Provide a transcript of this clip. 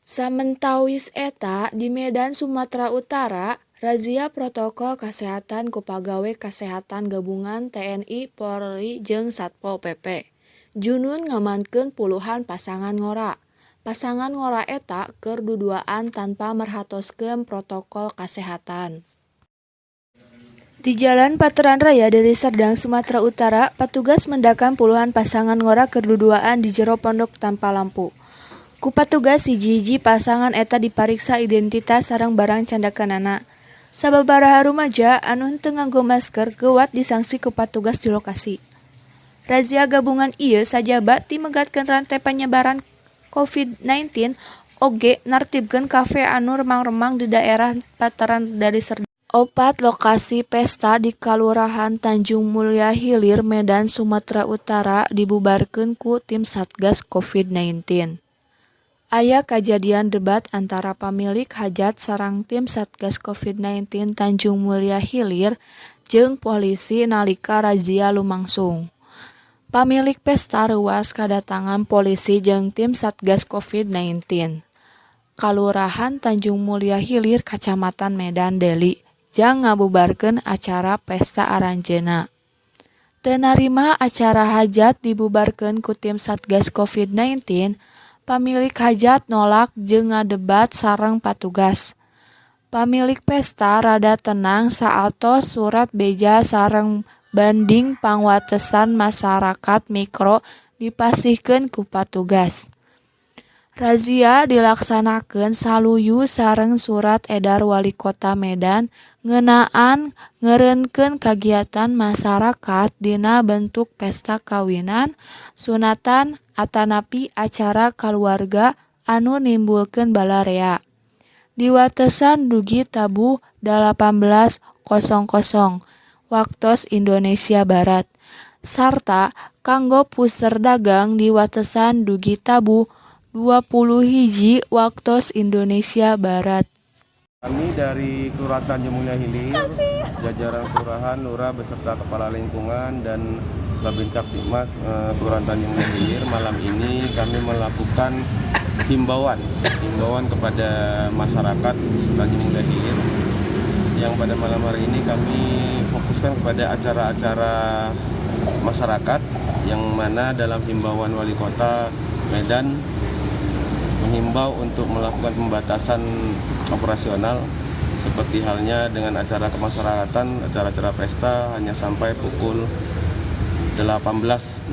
Samentawis eta di Medan, Sumatra Utara, razia protokol kasehatan ku pagawe kasehatan gabungan TNI, Polri jeung Satpol PP. Junun ngamankeun puluhan pasangan ngora. Pasangan ngora eta keur duduaan tanpa merhatoskeun protokol kasehatan. Di Jalan Pateran Raya, Deli Serdang, Sumatera Utara, patugas mendakan puluhan pasangan ngora keur duduaan di jero pondok tanpa lampu. Ku patugas hiji-hiji pasangan eta dipariksa identitas sareng barang candakanana. Sababaraha rumaja anu henteu nganggo masker geuwat disangsi ku patugas di lokasi. Razia gabungan ieu sajaba ti megatkeun rante panyebaran COVID-19 oge nertibkeun kafe anu remang-remang di daerah Pateran Deli Serdang. Opat lokasi pesta di Kalurahan Tanjung Mulia Hilir, Medan, Sumatera Utara dibubarkeun ku tim Satgas COVID-19. Aya kajadian debat antara pamilik hajat sareng tim Satgas COVID-19 Tanjung Mulia Hilir jeung polisi nalika razia lumangsung. Pamilik pesta reuwas kadatangan polisi jeung tim Satgas COVID-19. Kalurahan Tanjung Mulia Hilir, Kacamatan Medan Deli, jang ngabubarkeun acara pesta aranjeunna. Teu narima acara hajat dibubarkeun ku tim Satgas COVID-19, pamilik hajat nolak jeung ngadebat sareng patugas. Pamilik pesta rada tenang saatos surat beja sareng banding pangwatesan masarakat mikro dipasihkeun ku patugas. Razia dilaksanakeun saluyu sareng Surat Edar Walikota Medan ngeunaan ngeureunkeun kagiatan masarakat dina bentuk pesta kawinan, sunatan atanapi acara kaluarga anu nimbulkeun balarea. Diwatesan dugi tabuh 18.00 Waktos Indonesia Barat, sarta kanggo puseur dagang diwatesan dugi tabuh 21 Waktos Indonesia Barat. Kami dari Kelurahan Tanjung Mulia Hilir, jajaran kelurahan, lurah beserta kepala lingkungan dan Babin Kamtibmas Kelurahan Tanjung Mulia Hilir, malam ini kami melakukan himbauan kepada masyarakat Tanjung Mulia Hilir yang pada malam hari ini kami fokuskan kepada acara-acara masyarakat yang mana dalam himbauan Wali Kota Medan menghimbau untuk melakukan pembatasan operasional seperti halnya dengan acara kemasyarakatan, acara-acara pesta hanya sampai pukul 18.00.